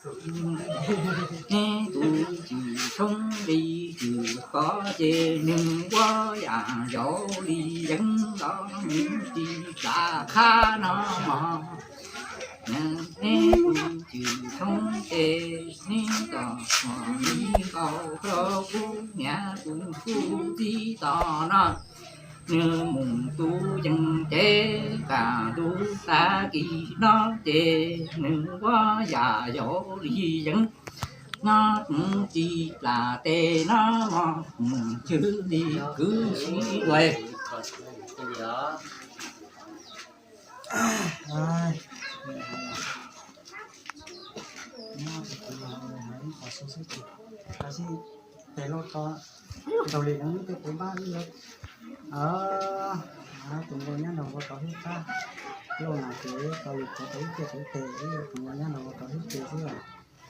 Neb tus cwm tshoob li cwm kov ces nws ua yam yaus li yeeb los nws tsis plam qhab no mog. Neb tus cwm tshoob ces neb tos li nkaus rau kuv niam tus tub txib tos no. Nws mus tu yees ces kam lub tag kis no ces nws ua yam yaus li yeeb no, nws tsis plam tes no mog, nws cia li kwv sib ua. Tes loj to ntaus li no tej kuv npaj ib lawv. Tus npua nyab no ua tau ib qab, loj na ces tau li qhov tau ib tiaj tau tes, tus npua nyab no ua tau ib tes xwb.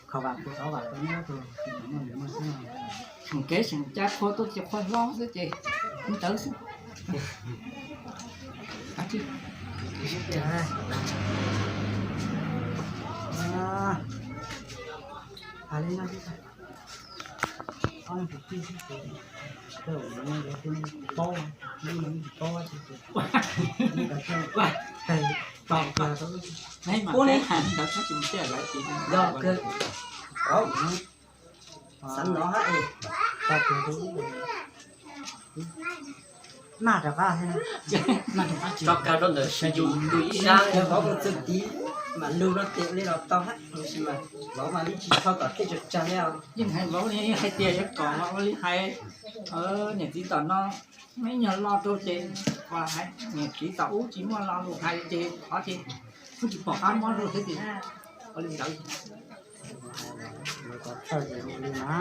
Kho vam kuv tov vam rau nyob tus no xwb. Seem kev seem cai qhua tuaj ces qhua hlob xwb ces ntawd xwb. Hais li no, ob leeg kwv tij xwb ces tej zaum no lawv twb paub, lub no tsis paub ces tes tos kiag rau ub. Yog kawg, xav nov hab es tos kiag rau ub. Maj rov qab, tso kawg rau ntawm sib yus lug ib sab, vauv mus txog tid mam lug rau tes li los tau hab, tab sis mas vauv mas yeej tsis tshua kom tej tsawg tsawg li os. Yeej hais vauv li hais tias yuav kom mas ua li hais, niam txiv tom no, ib nyuag lo rau ces, niam txiv tom ub tsis muaj lo lus hais ces qhov ces kuj tsis pom qab muab rau thiab ces ua li ntawd. Lawv kom txawj ces ua li na,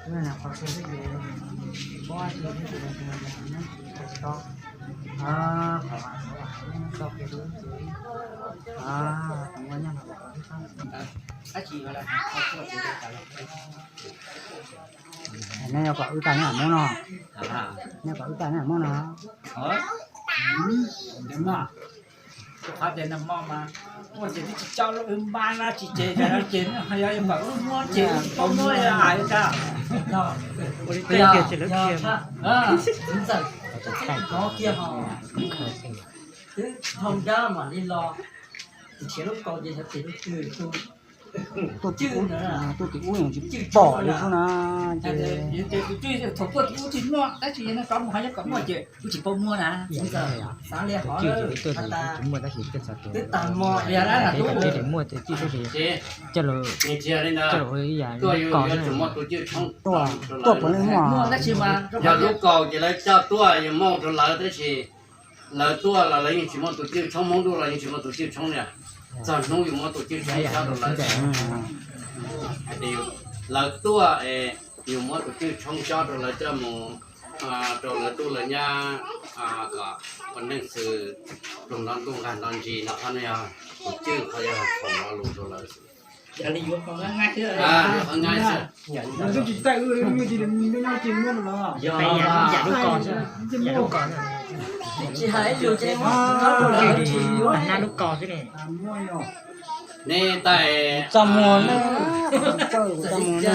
lub no qhov txawj xwb ces pob tsi xwb ces nyob tsis tau, qhov vam xov vam tso kiag rau wb ces, tus ua nyob no kom wb txhob, nej yuav kom wb tag nyob Hmoob no, nej kom wb tag nyob Hmoob no. Qhov tias nag hmo mas ua ces twb tsis coj lub wb npab dab tsi ces ces no ces yog kom wb muab ces wb tsis paub muab hais li cas. Ua li tiag ces lawv kiag, twb dhau dab mam li los, nrhiav lub kaus ces yog tim lub twg tu, tuaj tim ub, tuaj tim ub tsis pom li xwb na. Ces tus cwj thaum tuaj tim ub tsis muaj tab sis yog no rov mus ho yog kom muaj ces wb tsis paub muab na. Xav li hov twb tsis muaj tab sis twb txog twb tag mo li na, twb tsis muaj tus cwj tab sis coj los, coj los ua ib yam li kaus xwb. Tuaj, tuaj puav leej muaj tab sis mas yog lub kaus ces lawv coj tuaj yog muaj rau lawv tab sis lawv tuaj los lawv yeej tsis muaj tus cwj tshoob, Hmoob Ntuj los yeej tsis muaj tus cwj tshoob li. Txog hnub yus muab tus cwj tshoob cob rau lawv, hais tias lawv tuaj es yus muab tus cwj tshoob cob rau lawv coj mus rau lawv tub lawv nyab kom ua neej xwm, ploog nto ntuj nqag nto ntsis no qhov no yog tus cwj, qhov yog foom lo lus rau lawv. Yuav qhov nqaij xwb, nab lub ko xwb ne. Neb taij txaj muag na, txaj muag na.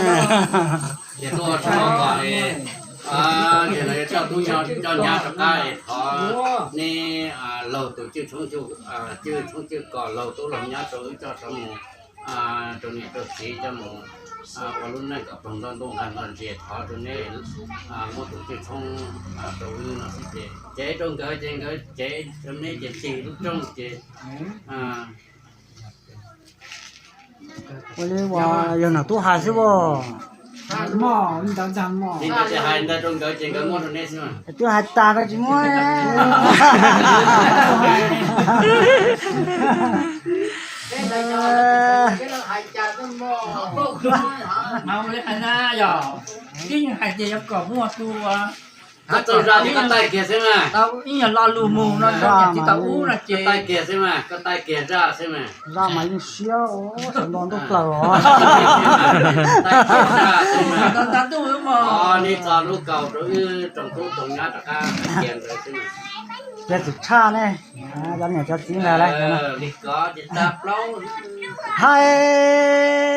Ces tuaj tso kom ces lawv yuav coj tub coj nyab rov qab es thov neb laug tus cwj tshoob, cwj tshoob cwj kos laug tub laug nyab rau wb coj rov mus rau niam rau txiv coj mus ua lub neej kom ploog nto ntuj nqag nto ntsis, thov rau neb muab tus cwj tshoob rau wb no xwb ces cev rau nkawd ces nkawd cev rau neb ces ceg lub rooj ces Ua li uas yog nam tub hais xwb as. Li ntawd ces hais ntawd rau nkawd ces nkawd muab rau neb xwb. Twb hais tas koj tsis muab. Mas ua li hais na, yog tib hais tias yuav kom muaj tus Koj txawj zaj ces koj taij kiag xwb mas. Tau ib nyuag lo lus mus no rau niam txiv tau ub no ces taij kiag xwb mas, koj taij kiag zaj xwb mas. Zaj mas yeej siab, sawv nto ntuj plaws os. Taij kiag zaj xwb mas. Nta ntuj mas. Neb txog lub kaus rau wb tsoom tub tsoom nyab rov qab hais kiag ntawd xwb mas. Cov txwm tshaj ne, cov niam cov txiv ntag lauj. Li ko ces tag plaub hais.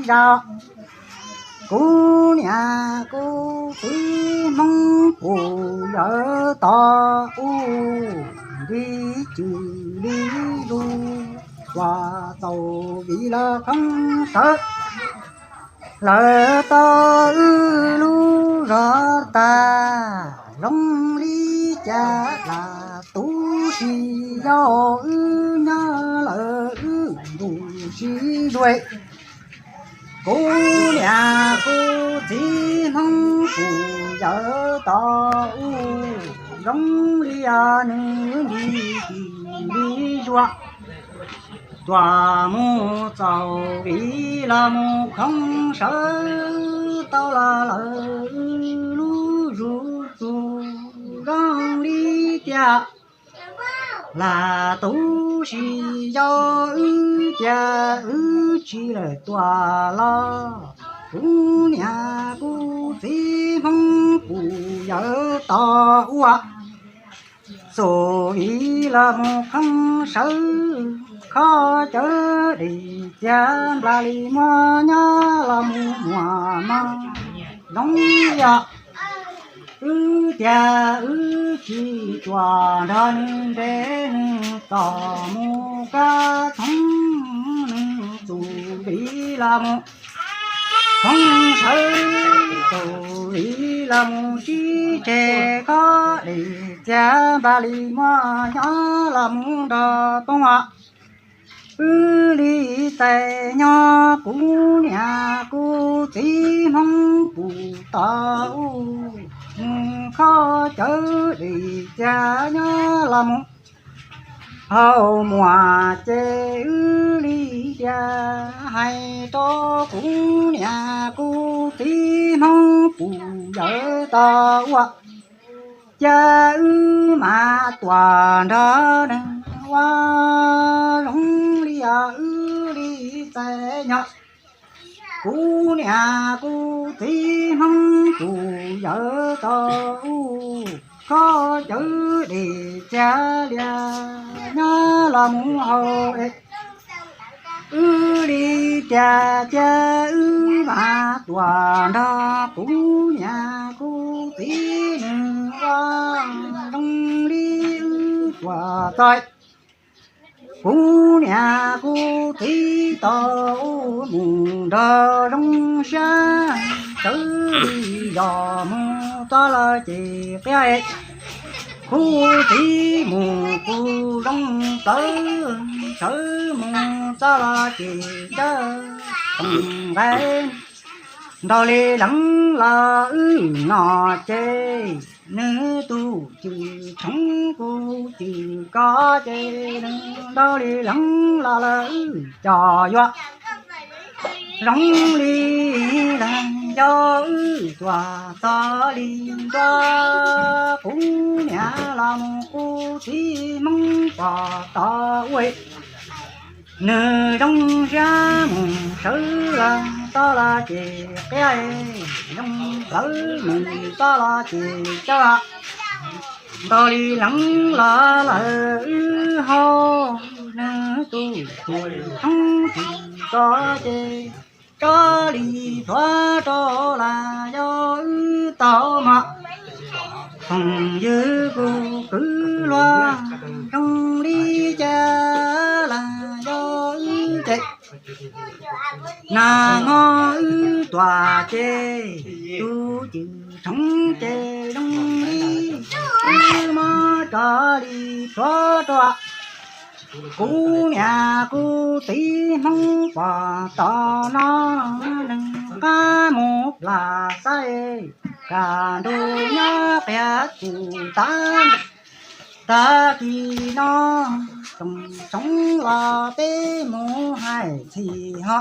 zos. Kuv niam kuv txiv Hmoob puj yawm tod u, nti cwm li zuj zus txaus vim lawv qhov sawv, lawv tau wb lub zos tag. Zoo li cas las tu sis yau wb nyob lawm wb ntuj sib zuav. Kuv niam kuv txiv Hmoob puj yawm tod u, zoo li yog nws nti cwm li zuj zus tuaj mus txaus vim los mus khoob sawv tau los lawm wb lub zos txug. Zoo li tias las tu sis yau wb tias wb tsis lawm tuaj los, kuv niam kuv txiv Hmoob puj yawm tod ua, txaus vim los mus khoob sawv, khob cawv dej txias nplas li muab nyob los mus muaj mob. Zoo li yog wb tias wb tsis tuaj nrog nws nres, nws txom mus kab txhoov, nws txaus vim los mus khoob sawv, txaus vim los mus sib tseg, khob dej txias nplas li muab nyob los mus nrog poob os. Wb li txais nyob kuv niam kuv txiv Hmoob puj tod u, mus khob cawv dej txias nyob los mus hauv muag ces wb li tias hais rau kuv niam kuv txiv Hmoob puj yawm tod ua, cas wb mam tuaj nrog nws ua. Zoo li yog wb li txais nyob kuv niam kuv txiv Hmoob puj yawm tod u, khob cawv dej txias lias nyob los mus hauv es wb li tias cas wb mam tuaj nrog kuv niam kuv txiv nws ua. Zoo li wb tuaj txog kuv niam kuv txiv tau mus nrog zoo siab, sawv li zos mus txog los ces qia, kuv txiv mus kuv zoo plawv, sawv mus txog los ces cawv nqaij. Ntaus li leev los wb noj ces nws tus cwm tshoov kuv cwm kos ces nws ntaus li leev los lawv wb coj yuav. Zoo li leej yau wb tuaj txog li ntua, kuv niam los mus kuv txiv Hmoob pom tod ua, nws zoo siab mus sawv los txog los ces qia, zoo plawv mus txog los ces cawv ntaus li leev los lawv wb hau, nws tus cwm tshoov cwm kos ces tso li plhuav rau las yau wb tau mog. Phooj ywg kuv kwv hluas, zoo li cas las yau wb ces nag hmo wb tuaj ces tus cwm tshoov ces zoo li wb muab tso li plhuav rau kuv niam kuv txiv Hmoob pom tod no, neeg qab mus plam xaib, kaj ntug nyob qias tus tav. Tag kis no, toom tsoov los peb mus hais txhij ho,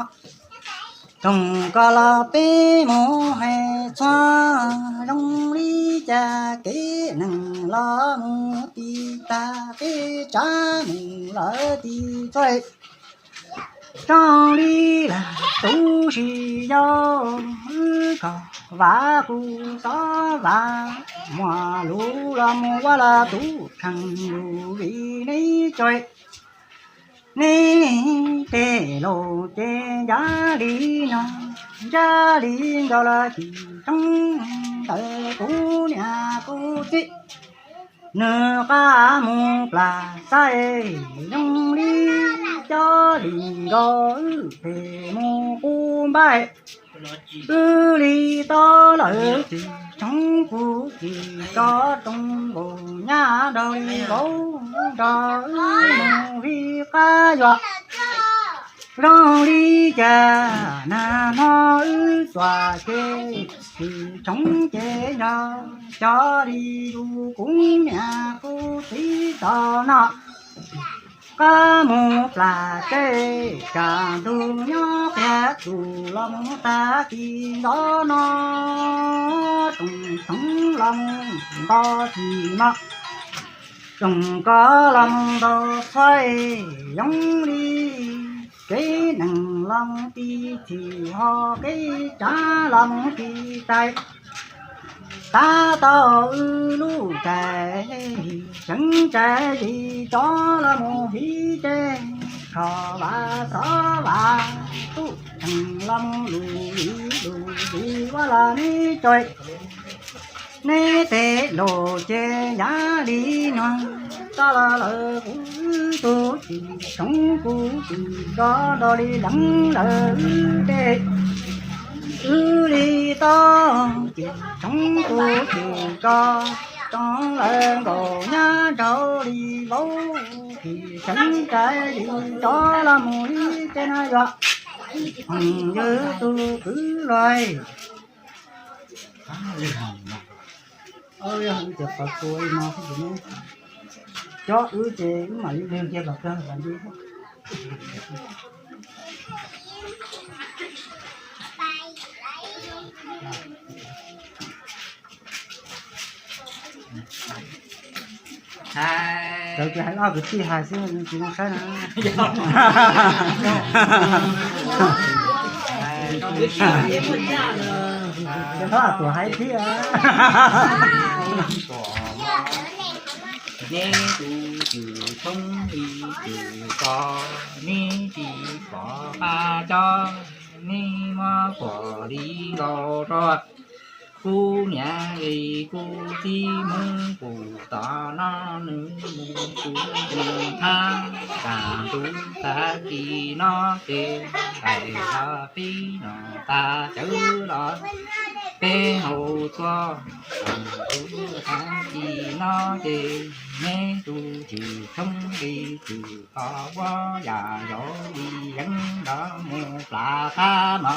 toom kos los peb mus hais txhua. Zoo li cas kev neeg los mus ti tag, kev tsav mus lawv ti txhua. Zoo li las tu sis yau wb kho vav kuv xov vav, muaj lus los mus ua los tus kheej lus vim neb tso. Nej tej laus ces ncav li no, ncav li nkaus los tsis tshoob ntawm kuv niam kuv txiv. Nws qab mus plam xaib, zoo li cov li nkaus wb phem mus qub npaib. Wb li tau lawm tsis tshoob kuv tsis tso, rooj nkaus nyab nraug li vauv nrog wb mus li qab yuam. Zoo li cas nag hmo wb xuas ces tsis tshoob ces nrog cov li yus kuv niam kuv txiv tau no. Qab mus plam tej, kaj ntug nyob qias tus los mus tag kis ntawd no. Tsoom tshoob los mus nto tsis no, tsoom kos los mus nto txhaib, zoo li kev neeg los mus ti txhim ho kev tsav los mus ti tais. Tab tau wb lub txais, seev txais li tsov los mus hiv ces kho vas xov vas, tub tseem los mus lus li lus li ua los neb tso. Neb tej laus ces ncav li no, tso los lawm kuv tug tsis tshoob kuv tsis tso, nrog li leev lawm wb tej. Wb li tau tsis tshoob kuv tsis tso, tso lawm nkaus nyab nraug li vauv, tsis seev txais li tsov los mus li tej no yog. Yog tus kwv luag, cov qhov tua li no xwb ces, cov wb ces wb mam li lwg kiag kom kawg kom nti. Txawm tias hais loj kwv tij hais xwb tsis zoo saib na. Ces txhob tuam hais thiab. Neb tus cwm tshoob li cwm kos, neb tsis pom qab cob, neb muab kuam li nkaus rau kuv niam li kuv txiv Hmoob pum tom no, nws mus kuv mus thab, tas ntug tag kis no ces nqaim los pib no tas cawv los peb hauv txua. Tas ntug tag kis no ces neb tus cwm tshoob li cwm kos ua yam yauv li yeeb nrov mus plam qab no.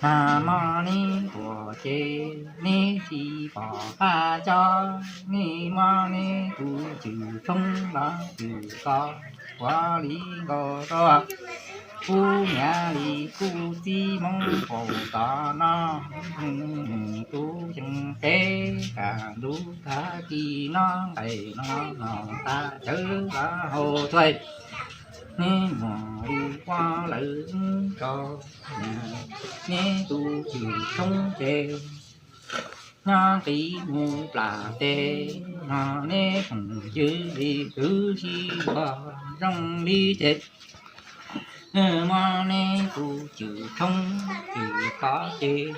Nag hmo neb tuam ces neb tsis pom qab cob, neb muab neb tus cwm tshoob los cwm kos, kuv li nkaus rau kuv niam li kuv txiv Hmoob pum tom no, nws mus kuv xyoo peb, tas ntug tag kis no nqaim no no tas cawv los hauv txua. Neb mus li ua lawm tso, neb tus cwm tshoob ces nyob nqis mus plam teb no, neb phooj ywg li kwv tij uas zoo li ces, nws muab neb tus cwm tshoob cwm kos ces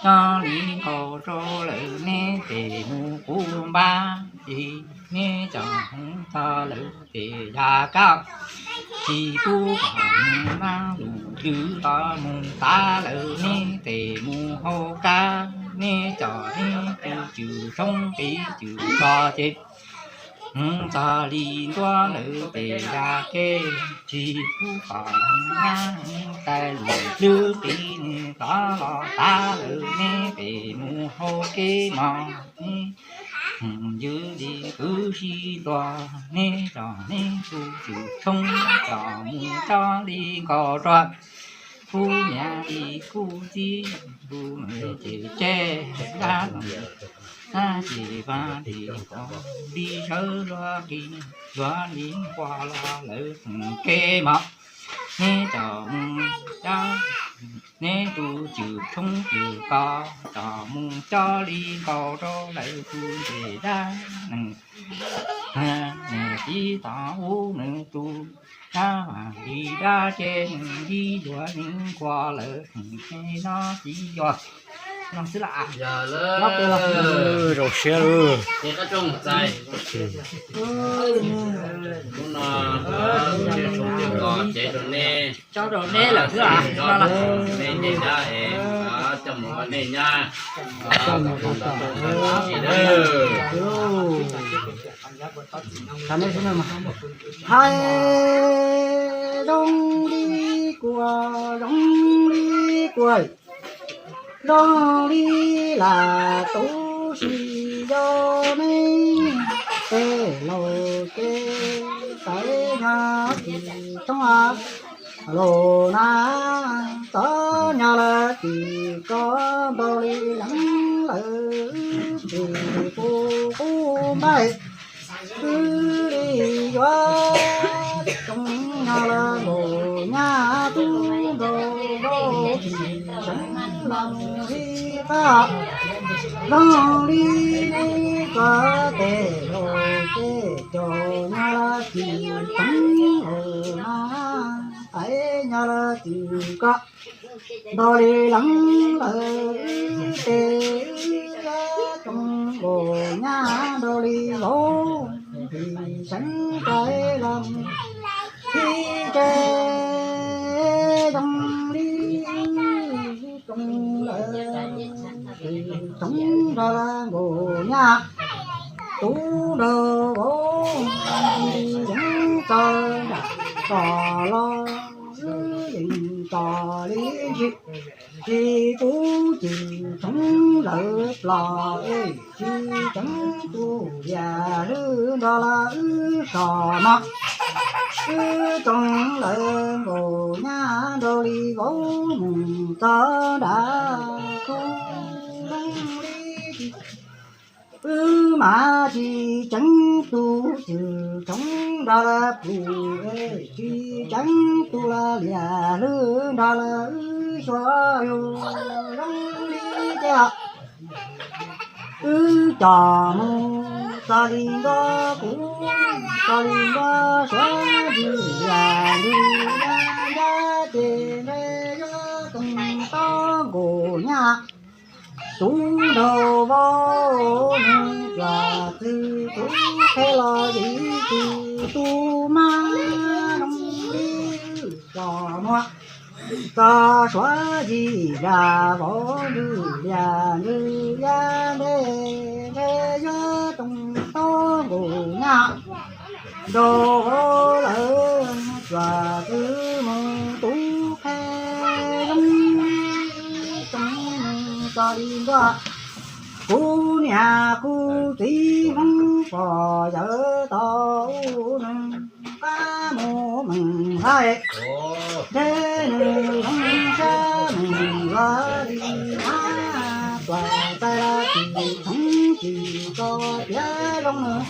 nyob li nkaus rau lawm neb pem mus kuv npab, ces neb cov hmoov txog lawm pem yas kab, tsis pub kom mus nab lus twg los mus tav lawm neb pem mus hauv kab, neb cov neb tus cwm tshoob qis cwm kos ces hmoov txog li ntuab lawm pem yas kab, tsis pub kom mus nab mus tav lus twg qis nws tod los tav lawm neb pem mus hauv kev mos. Neb phooj ywg li kwv tij hluas, neb cov neb tus cwm tshoob los mus cob li nkaus rau kuv niam li kuv txiv, kuv mus ces tseb dab los, dab ces vaj ces pom li sawv luag qis, luag li nqua los lawm kev mos. Neb cov mus cob Neb tus cwm tshoob cwm kos, tsom mus coj li nkaus rau lawv tus ntses dab neeg. Nws tib tog ub nws tus dab vam li dab tse, nws tib yuav nws nquas lawm, nws tsis no tsis yog no xwb las. Zoo siab lawm. Hnub no, tso rau neb lawm xwb as. Neb nce dab es coj mus ua nej nyab. Hais zoo li kuv, zoo li kuv, zoo li lam tu si yog nej tej laus ces txawm yog tsis tshoob los na, txawm yog lawv tsis kos npaum li leej lawv tsis pub qub npaij. Wb li yuav tsoom nyab los nkaus nyab tub nraug vauv tsis seev los li qab, los li nej koj tej laus ces cov nyab los tsis tsoom laus na, tais nyab los tsis kos npaum li leej lawv ces wb tsoom nkaus nyab npaum li vauv tsis seev tais los li ces zoo li tsoom lawv tsis tsoom nrog lawv nkaus nyab tub nraug vauv tsis seev tawv nram tod los wb yeej tso li ntsis. Tsis pub cim tsoom lawv plos es tsis tseev tus liam hlwb nrog lawv wb so mog. Wb tsoom lawv nkaus nyab nraug li vauv mus txog nram kub li wb mas tsis tseev tus cim tsoom nrog lawv plos es tsis tseev tus liam hlwb nrog lawv wb xyuas yus zoo li ces wb coj mus txog li nkaus kuv, txog li nkaus suav ntws liam hlwb dab dab ces ntshe yuav tsoom tau nkaus nyab tub nraug vauv nws tsuas txwv tus qhe los yim txwv tus mab zoo li wb coj mus txog suav yim yam vauv ntws liam ntws yam ntej ntshe yuav tsoom tau nkaus nyab nraug vauv lawm tsuas txwv mus tus qhe zoo tsoom txog li nkaus kuv niam kuv txiv Hmoob pog yawm tau ub nws qab mus meem hlais ntshe nws zoo sab meem luag li mas tuam txais los tsis txhoov tsis tso piav zoo nws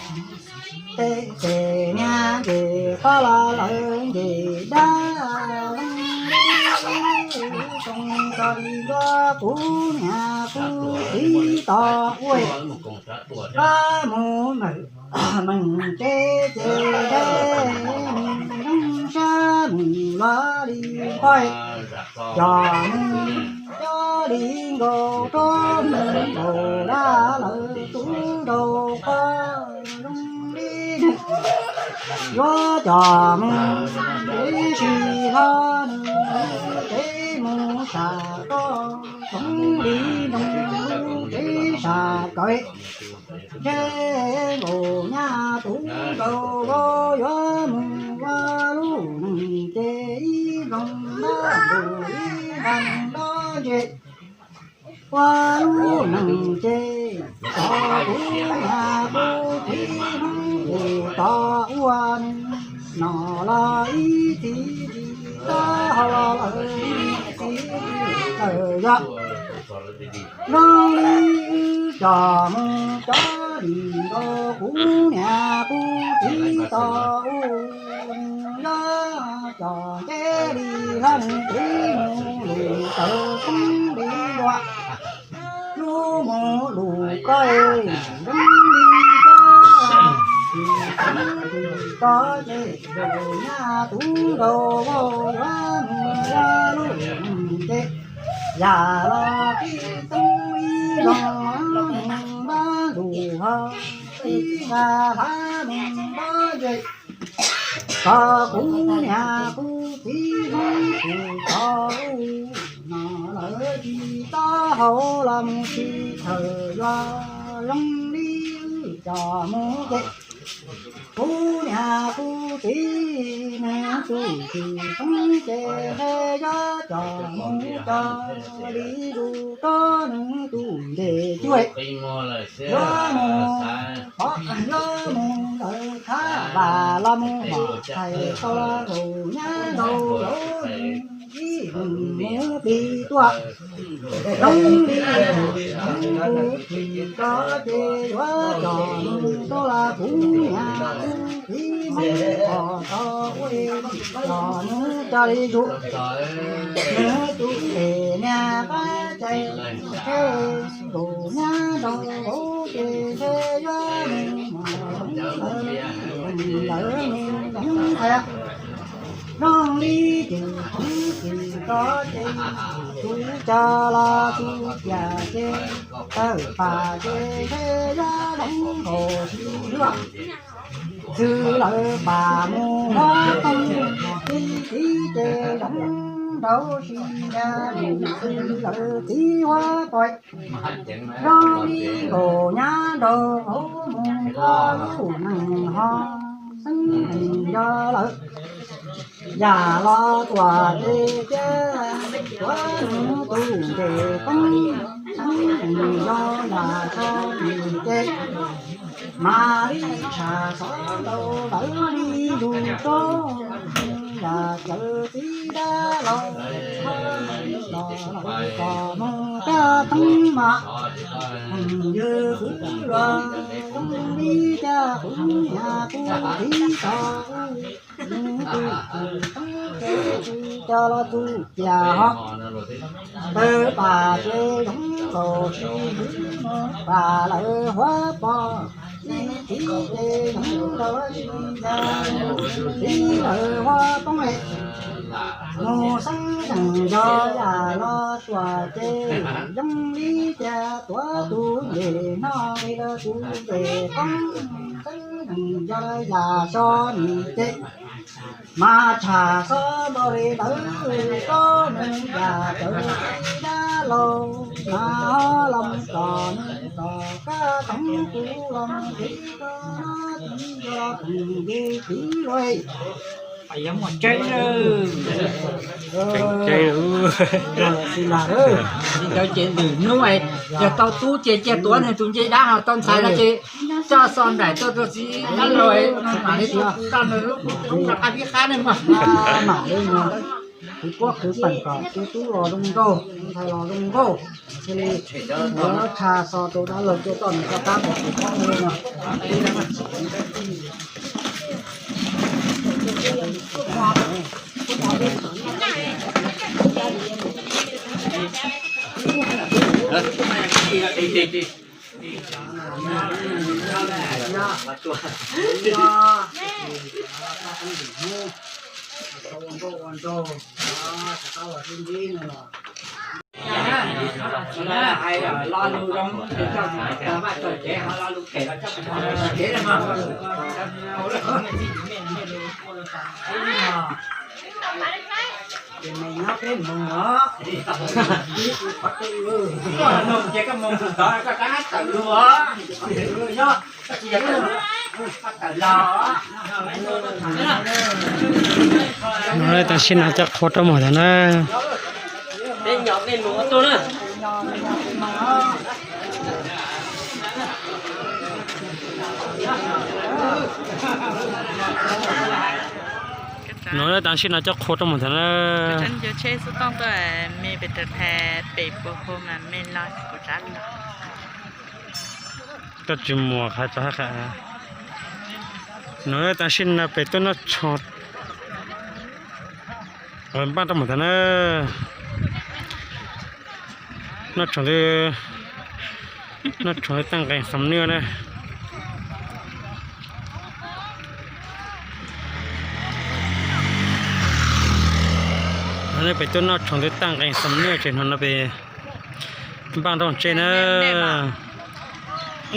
tej ces niag nce qab los lawv nce dab zoo li tso li nkaus kuv niam kuv txiv tau ub qab mus meem meem tsev ces ntshe nws zoo sab meem luag li nqaij coj mus coj li nkaus rau nws nkaus dab lawv tub nraug qhov zoo li nws yuav coj mus tsev si hlo nws tsev mus sam roj zoo li nroog tsev sam kawg. Ntshe nkaus nyab tub nraug vauv yuav mus ua lub neej ces ib nroog nrab ntuj ib nroog nrab ntse. Ua lub neej ces txog kuv niam kuv txiv Hmoob tus tod ua neej no los ib txhis tsis txhob hau los lawm ib txhis tsis txawj yog zoo li wb coj mus cov li nkaus kuv niam kuv txiv tod ua neej yog Cov nce li hlob mus tib mus lus tawv poob li dua, lub mus lus koj zoo li cab, tsis txhob ces zaum nyab tub nraug vauj yuav mus ua lub mus ces yam los tib toob ib zoo mus npab lus ho ib nqa hlav mus npab ze. Tso kuv niam kuv txiv mus kuv tso lub no lawv tsis tau hauv los mus tsis txhawj yuav zoo li wb cov mus ces kuv niam kuv txiv nws tus tsis txhob ces ntshe yuav cov mus cov li zus rau nws tus ntes cuaj yuav mus pov yuav mus ntawd thab vam los mus mom thais tau zaum nyab nraug zaum ib mus plig tuaj. Zoo li tus tsis txhob ces yuav cov mus rau los kuv niam kuv txiv mus pov tau ua cov mus cov li zus. Nws tus pem niag qab cai ntshe zaum nyab nraug vauv ces ntshe yuav mus mom lawv mus zoo thaiv. Zoo li ces kuv tsis txhob ces kuv cov los kuv tiam ces tawm pam ces ntshe yuav zoo nkaus tsis luaj. Xws lawv pam mus huab tooj tib tib ces zoo nraud si nca mus xws lawv txiv huab poi. Zoo li nkaus nyab nraug hauv mus ua lub neej ho xeeb neeg yog lawm. Yam los tuam ces cia tuav nws tus ntes koob xeeb neeg yog yam tso nws ces mas li tsham xov ntaus lawv li zus rau yam cawv txiv dab laug los los kom mus kaj thoob mas yws kuv luag zoo li cas kuv niam kuv txiv tso tus tsis txhob ces tsis cov los tus tiam ho tawm pam ces zoo nkaus tsis hwv mus pam lawv huab pos. Ib tib ces zoo nraud si nca mus tib lawv huab poob es mus xeeb neeg yog yam los tuam ces zoo li cas tuav tus ntes no li lawv tus ntes koob xeeb neeg yog lawv yam tso nws ces mas tsham xov ntaus li ntawd rau nws yam cawv txiv dab laug mas ho los mus tsom nws tsom kaj thoob kuv los mus tib rau no txiv yog los tseem yus txiv luaj. Yog muaj tseeb, tseeb, tseeb ces ntawm hnub yog tau tub ces cia tuav nws tus ncej dab ho tau ntxhais no ces coj xov nraim tuaj rau txiv dab laug mam li tso nws lub qab vib qab ne mog. Mam li mus khwv kuab khwv peem kom tus tub los zoo nkauj, tus ntxhais los zoo nkauj, cia li muab tsham xov rau dab laug tuaj coj nws rov qab pov tus tub no. Ces nws nyob peb mus os. Ces koj mus tod koj rov qab tawm los os. Nyob koj tsis yog tawm los. No tam sim no coj qhua rau mus tod na. Peb nyob peb mus tuaj na. No tam sim no coj qhua rau mus tod na. Cov tsheb xub tooj tuaj me pem rau thaj pem puas hu mas me los kuv rab los. Koj tsis muaj qhov tso haj qha. No tam sim no pem tuaj noj tshos. Npaj rau mus tag na. Noj tshoob, noj tshoob taaj nqees xam nuaj na. Nej pem tuaj noj tshoob taaj nqees xam nuaj tsev no no pem npaj nroj tsheb na.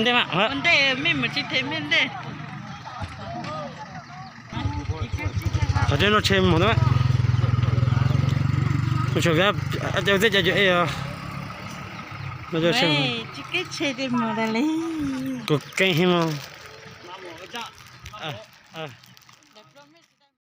Ntej mas, qhov tseem noj tsheb mus ntej mas. Mus tshuav, tej cov ej os. Kuv keeb heev mog.